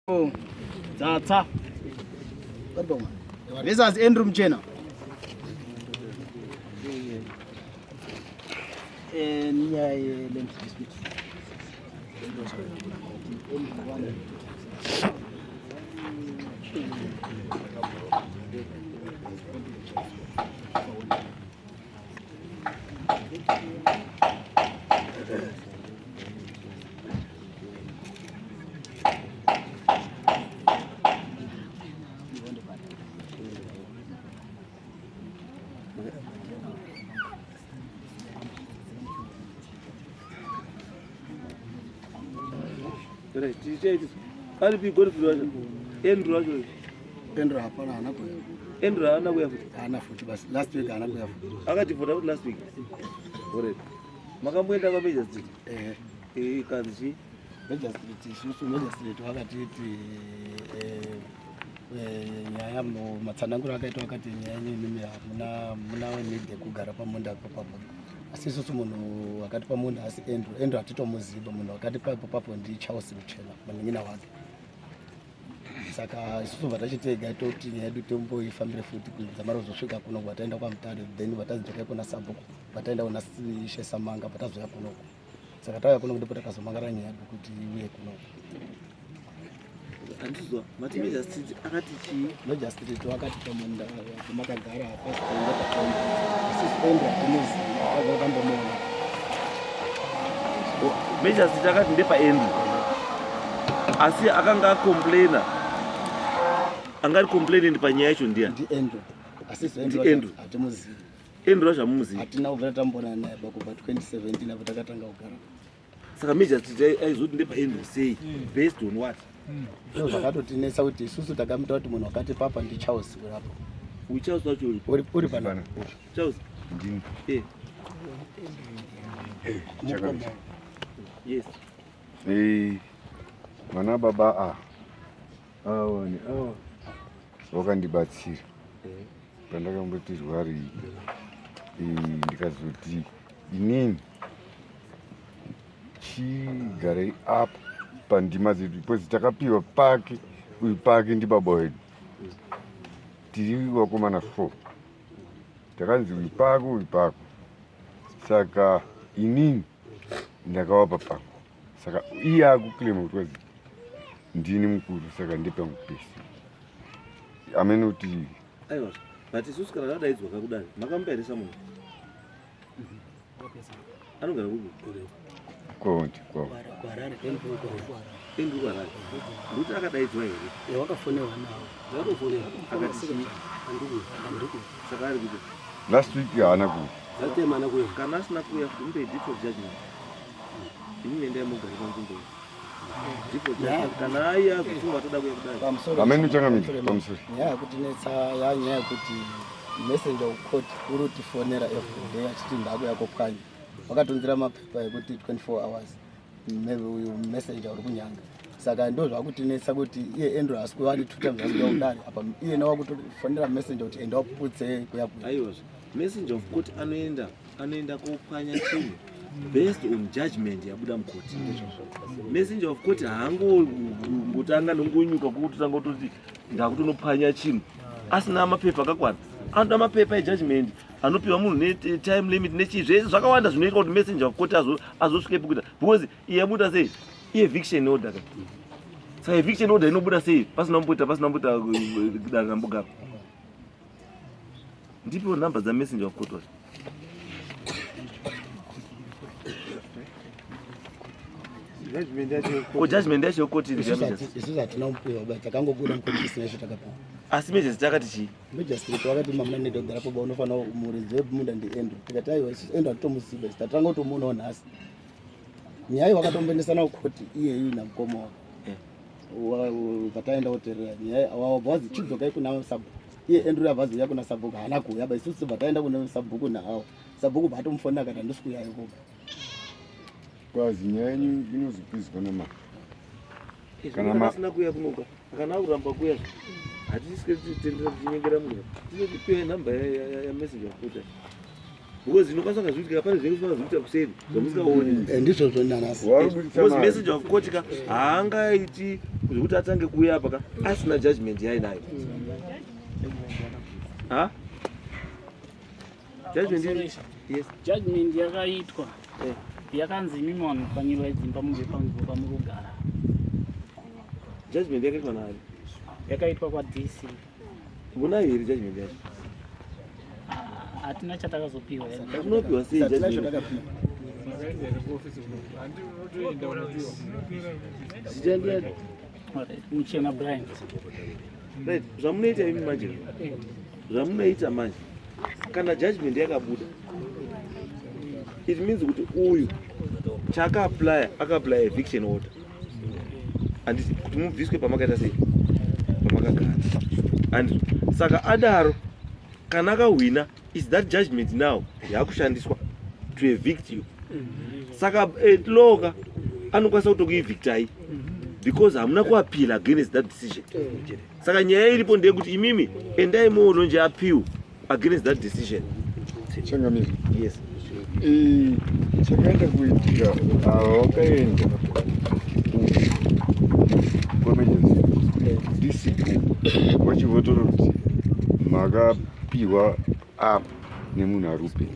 Oh, Tsatsa. Versus Andrew Mchena. Eh, nyaya ye-land dispute. Aripi Godfrey wacho? Andrew wacho. Andrew hapana haana kuuya. Andrew haana kuuya futi. Haana futi basi. Last week haana kuuya futi. Akativhota futi last week. Alright. Makamboenda kwa Major Street? Eh. Eh, kanzi chii? Major Street isusu Major Street vakatiti eh, eh, nyaya matsananguro akaitwa akati nyaya yenyu imimi hamuna muna need yekugara pamunda papapo asi isusu munhu akati pamunda asi Andrew Andrew hatitomuziva munhu akati papo papo ndi Charles Muchena munin'ina wake saka isusu bva tachitega toti nyaya yedu tomboifambire futi kudzamara kuzosvika kuno vataenda kwamutare then vatazidzoka kuna sabhuku vataenda kuna ishe samanga vatazouya kunoku saka tauya kunoku ndipo takazomangara nyaya yedu kuti iuye kunoku Andizwa mati Major Street akati chii? Major Street wakati pamunda pamakagara hapasi painge pakomba isusu Andrew hatinoziva akakambomuona Major Street akati ndepa Andrew. Asi akanga acomplaina. Anga ari complainant panyaya yacho ndiani? ndi Andrew asi isu Ndi Andrew Andrew. hatimuzivi Andrew wacho hamumuzivi. hatina kubvira tambonana naye ba kubva 2017 apo takatanga kugara Saka Major Street aizoti ndepa Andrew sei? Based on what? Ndizvo zvakatotinetsa kuti isusu takamuta kuti munhu wakati papa ndi Charles urapo Uyu Charles wacho uri. uri uri pana Charles. Ndini. Eh, mukoma yes. Eh, vana baba a awa neawa vakandibatsira pandakamboti rwari ndikazoti inini chigarei apa pandima dzedu because takapiwa pake uyu pake ndibaba wedu tiri vakomana four takanzi uyu pako uyu pako saka inini ndakawapa pangu saka iye akuclaima kuti wazi ndini mukuru saka ndepangu pese amene kuti Aiwa. But isusu kana tadaidzwa kakudai, makamupa here samunhu? Anogara kupi? kwaonti kwao kuharare Andrew kuharare Andrew kuHarare. Ndikuti akadaidzwa here? wakafonerwa nawo Akati chii? Saka ari kupi? last week haana kuuya Kana asina kuuya futi mupe default judgment. Imi endai mugare panzvimbo iyi. Default judgment. Kana aiya azofunga toda kuuya kudai. pamusoro Amene uchangamira, pamusoro. nyaya yekutinetsa yanyaya yekuti messenger wecourt uri kutifonera everyday achiti ndakuya kopwanya wakatonzira mapepa ekuti 24 hours maybe uyu messenger uri kunyanga saka ndo zvakutinetsa kuti iye Andrew asi kuva two times asi kuya kudare apa iyena wakutofonera messenger kuti enda waputse kuya kuya Aiwa. Messenger of court anoenda anoenda kopwanya chinhu based on judgment yabuda mukoti. Messenger of court haangongotanga nongonyuka kutotanga kutoti ndakutonopwanya chinhu asina mapepa akakwana. Anoda mapepa ejudgment anopiwa munhu netime limit nechii zvese zvakawanda zvinoitwa kuti messenger of court azosvikepo kuita because iye yabuda sei i-eviction order ka saka eviction order inobuda sei pasina kumboita pasina kumboita dare rambogara ndipiwo nhamba dzamessenger of court wacho ko judgment yacho yekoti isusu hatina kupiwa ba takangobuda mukoti tisina izvo takapiwa asi major akati chii magistrate wakati mamuna nenda kugara poba unofanira muridzi wemunda ndi Andrew tikati aiwa isusu Andrew hatitomuziva isu tatanga kutomuonawo nhasi nyaya iyi wakatomboendesana kukoti iyeyu namukoma wake pataenda kuterera nyaya wabva wazi chidzokai kuna sabhuku iye Andrew abva azouya kuna sabhuku haana kuuya ba isusu bva taenda kuna sabhuku nawo sabhuku bva atomufonera akati handisi kuuya ikoko kwazi nyaya yenyu inozopizwa nama Kana asina kuuya kunoka kana akuramba kuuya hatisike titendera tichinyengera munhu tinotipiwa nhamba yamessenger of court. Because inokwanisa kazviitika pane zvinenge zvisina zviita kuseri zvamusikaoni. Eh, ndizvozvo nanhasi. Because message of court ka haangaiti zvekuti atange kuuya apa ka asina judgment yainayo. Ha? Judgment yes. Judgment yakaitwa. Eh. Yakanzi imimi vanhu panyirwa dzimba mubve panzvimbo pamuri kugara. Judgment yakaitwa nani? Yakaitwa kwa DC. Munayo here judgment yacho? Hatina chatakazopiwa. Unopiwa sei judgment? Muchena Brian. Right, zvamunoita imi manje. Zvamunoita manje. Kana judgment yakabuda. It means kuti uyu chaka apply, aka apply eviction order. Handiti kuti mubviswe pamakaita sei? Pamakagara. And saka adaro kana akahwina is that judgment now yakushandiswa to evict you. Saka at law ka anokwanisa kutokuevictai because hamuna kuappeal against that decision. Saka nyaya iripo ndeyekuti imimi endai muononje appeal against that decision. Changamire. Yes. Chakaenda kuitika ava vakaenda kuemergency ndisipo vachivotora kuti makapiwa apa nemunhu ari kupenga.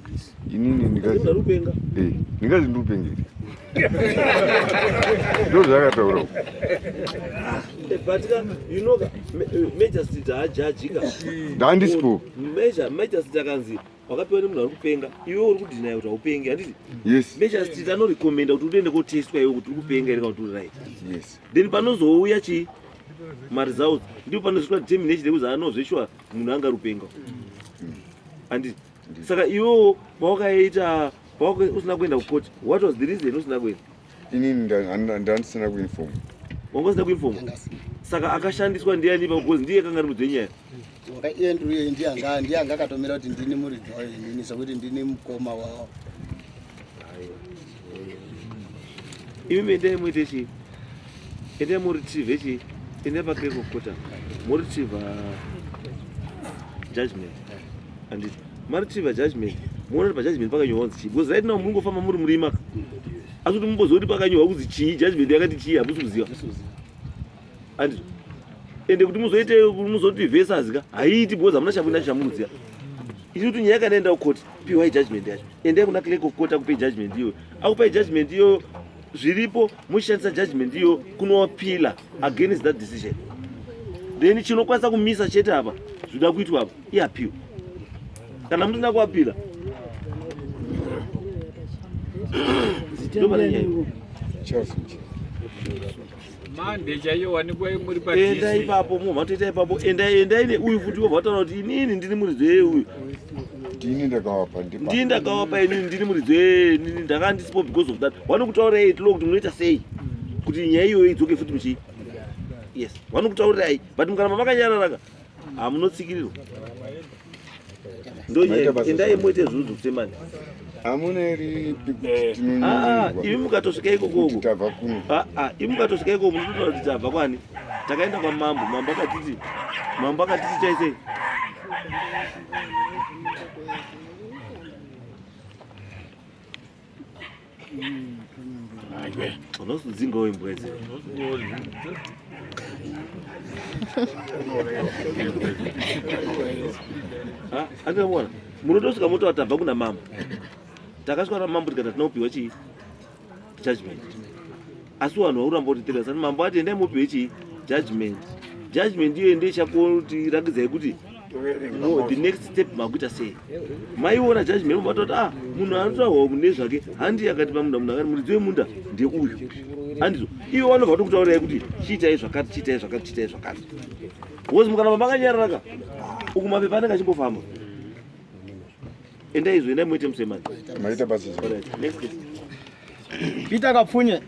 Inini ndikazi eh, ndikazi ndikupengeri ndo zvakataura. But you know, magistrate haajajika. Ndandisipo. Magistrate akanzi wakapiwa nemunhu ari kupenga, iwe uri kudhinaya kuti haupengi, handiti? Yes. Magistrate anorekomenda kuti utoende kotestwa iwe kuti uri kupenga here kana kuti uri right. Yes. Then panozouya chii maresults, ndipo panozoitwa determination yekuti anozveshuwa munhu anga ari kupenga. Handiti? Saka iwewo pawakaita usina kuenda kucourt, what was the reason usina kuenda? Inini ndandisina kuinform. Wanga usina kuinform? Saka akashandiswa ndiani ipapo because ndiye kanga ari mudzi wenyaya. Iye ndiye anga akatomira kuti ndini muridzi wayo inini sekuti ndini mukoma wavo. Imi endai muite chii? Endai muretrieve chii? Endai paclerk of court muretrieve judgment. Handiti maretrieve judgment muone kuti pajudgment pakanyorwa kunzi chii because right now muri kungofamba muri murima asi kuti mumboziva kuti pakanyorwa kunzi chii judgment yakati chii hamusi kuziva. Handiti ende kuti muzoite muzoti versus ka haiiti because hamuna chamuina chamunoziva. Ichi kuti nyaya kana enda kucourt piwai judgment yacho. Endai kuna clerk of court akupe judgment iyoyo. Akupai judgment iyoyo zviripo muchishandisa judgment iyoyo kunoappeala against that decision. Then chinokwanisa kumisa chete apa zvinoda kuitwa apa iappeal. Kana musina kuappeala ndopane nyaya. Charles Muchena. Mande chaiyo wanikwa muri pa Enda ipapo mumha toita ipapo endai endai neuyu futi wobva wataura kuti inini ndini muridzi weuyu. Ndini ndakawapa ndipa. Ndini ndakawapa inini ndini muridzi wee inini ndanga ndisipo because of that. Vanokutaurirai tilo kuti munoita sei kuti nyaya iyoyo idzoke futi muchii. Yes, vanokutaurirai but mukaramba makanyarara ka hamunotsikirirwa. Ndonyaya endai muite zvinhu zvekusemani. Hamuna ripi kuti Ah, tinonyorerwa imi mukatosvika ikoko kuti uko. tabva kuno. Ah, ah, imi mukatosvika ikoko munototaura kuti tabva kwani. Takaenda kwamambo, mambo akatiti mambo akatiti chaisei. Unozodzingawo imbwa idzi. Ah, andikamuona munotosvika motaura tabva kuna mambo. Takasvika kuna mambo tikati hatina kupiwa chii judgment. Asi vanhu vakuramba kuti tira sani mambo ati endai mupiwe chii judgment. Judgment iyo ndiyo ichakutiratidzai kuti no, the next step makuita sei. Maiona judgment mobva matoti ah munhu anotaurwa nezvake handi akati pamunda munhu akati muridzi wemunda ndeuyu. Handizvo ivo vanobva vatokutaurirai kuti chiitai zvakati chiitai zvakati chiitai zvakati. Because mukaramba makanyarara ka uku mapepa anenge achimbofamba. Endai izvo endai muite musemani. Maita basa. Alright, next case. Peter Kapfunye.